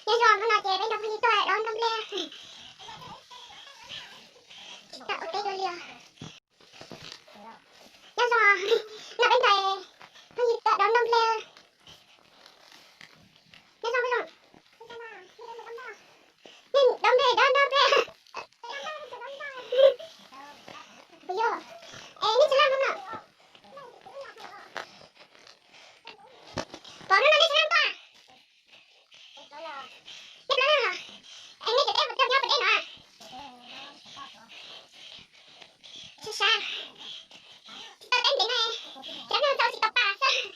Nyob zoo, hnub no ces peb nrog phooj ywg tuaj dob nroj nplej. Tsis tau ua teb dua li os. Nyob zoo, no peb nrog phooj ywg tuaj dob nroj nplej. Nyob zoo, nyob zoo. Nej dob nplej, dob nroj nplej. Puas yog? Es nej tsis laj hnub no? Pom hnub no nej tsis laj tuaj? Nej plaub leeg los? Es nej cov teb puas tau nyob puas deb no? Sab sab. Tsis tau teb ntev na, cov neeg txaus tsis tau pas xwb.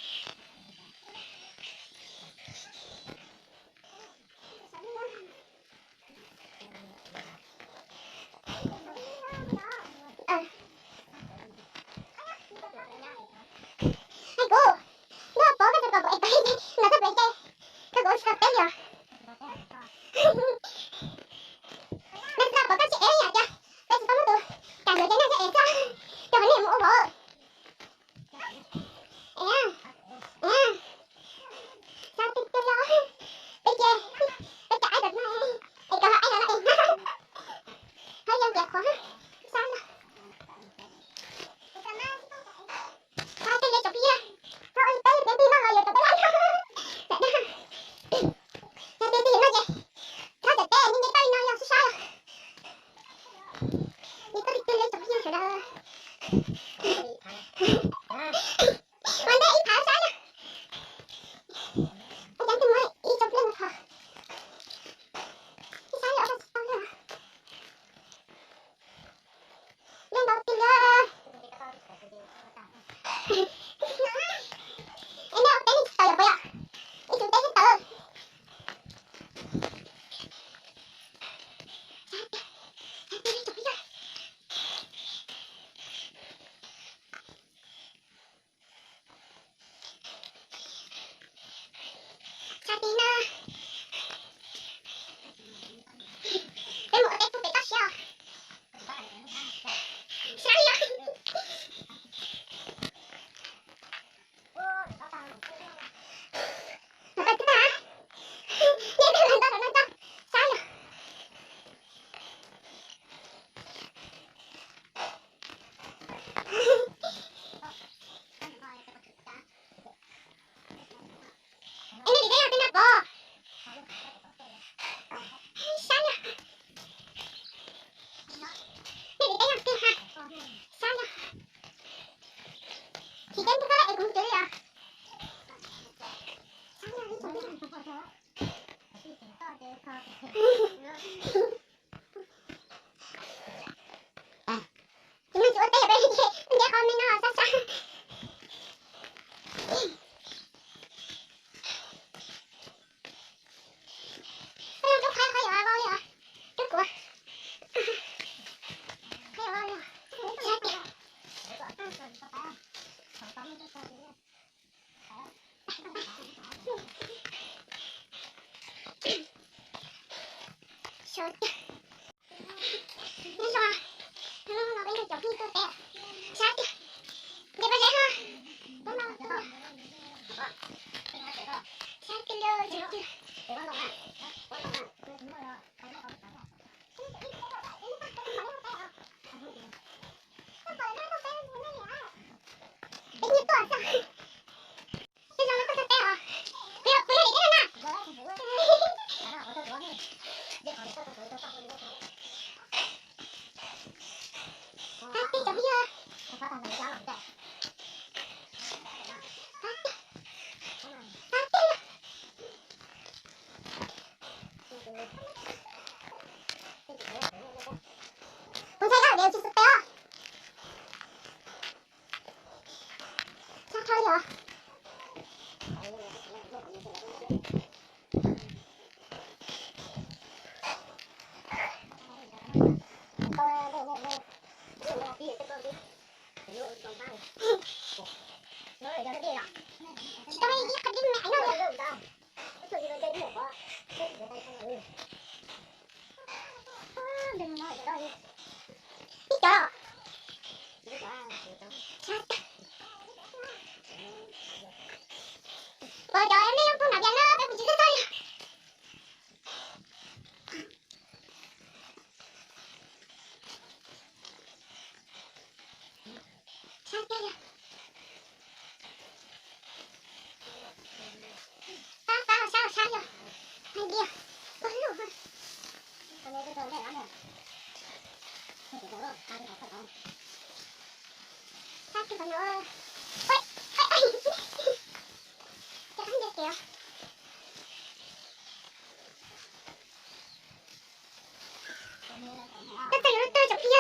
Hais kuv, ntuj pov koj txog kom kuv es pab no txog pem ces koj kuv tsis tau teb li os. Ntuj pov koj tsis ev yam tias peb tsis tau muab tus kam yuav ces nej thiaj ev txog, rau qhov nej mus ua vauv. Ev, ev, xav tiag tiag li, peb ces peb cov aib tom no es kom aib los no es hab yeej tias qhuav xav no. Xav tiag li tsoom phooj ywg, txhob ua li peb, peb tig no los yuav cov peb laj. Yog tiag tiag no ces txhob cov teb nce toj li no yog sab sab os. Nce toj tiag tiag li tsoom phooj ywg sawv daws. Ua ntej ib phav sab na. Ua cas twb muab ib tsoom phooj ywg mus thov. Ib sab li ua tsis tau li. Yeej ntau tiag li. Es nej ua teb nej tsis tawm los puas yog? Ib tsoom teb nej tawm. Txhob tig na. Peb mus ua teb pub pem toj siab os. Sab li os. Los tau twb tag. Neb twb los ntau los no tau. Sab li os. Es nej tim teb yog twg no pov? Sab li. Nej tim teb yog twg ha? Sab li. Tim teb ntug koj es kuv mus cuag li os. Ces nej tsis ua teb peb nce qhov me no sab sab. Rub qhov qhov yuav vau li os. Rub kuv. Qhov yuav vau li os. Sab tiag. Nyob zoo, hnub no peb nrog cov phooj ywg tuaj teb. Sab tiag. Nce pob zeb ho. Sab tiag li, sab tiag. Peb nyiag tuaj xwb. Peb zoo li koj txog teb os. Peb ua pw nyob tim teb no na. Ab, teb cov phooj ywg. Ab, teb. Kuv ntshai koj tias tsis txog teb os. Txhob thawb li os. Tsis tau ib qho dib me no. Ib co. Puas cov nej yeej pug nram Vias na, peb kuv tsis txawj txawj li. Nyob zoo peb twb peb tag peb los tsev. Saib tej los phooj ywg xwb.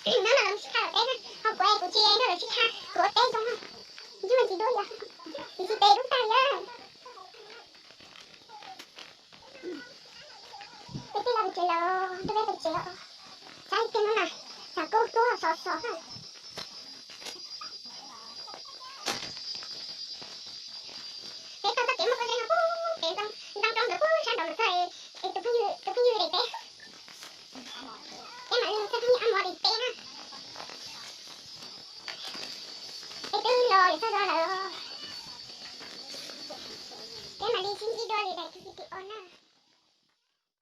Hnub no lawv sib tha lawm peb na, ho kuv es kuv tsis nrog lawv sib tha, kuv ua teb zoo na. Ntsej muag tsis dub yom, kuv tsis tes dub tag yom. Peb twb los pem tsev lawm, twb peb pem tsev lawm. Saib tej no na, tsam kub kub xov xov na. Peb taug txoj kev muaj pob zeb no pub kev ntoo rau ntawd pub sab nraud mus txog es tus phooj ywg, tus phooj ywg daim teb. Peb mam li txog phooj ywg ab mov daim teb na. Peb twb los lawm txog zos lawm. Peb mam li sib ntsib dua lwm daim.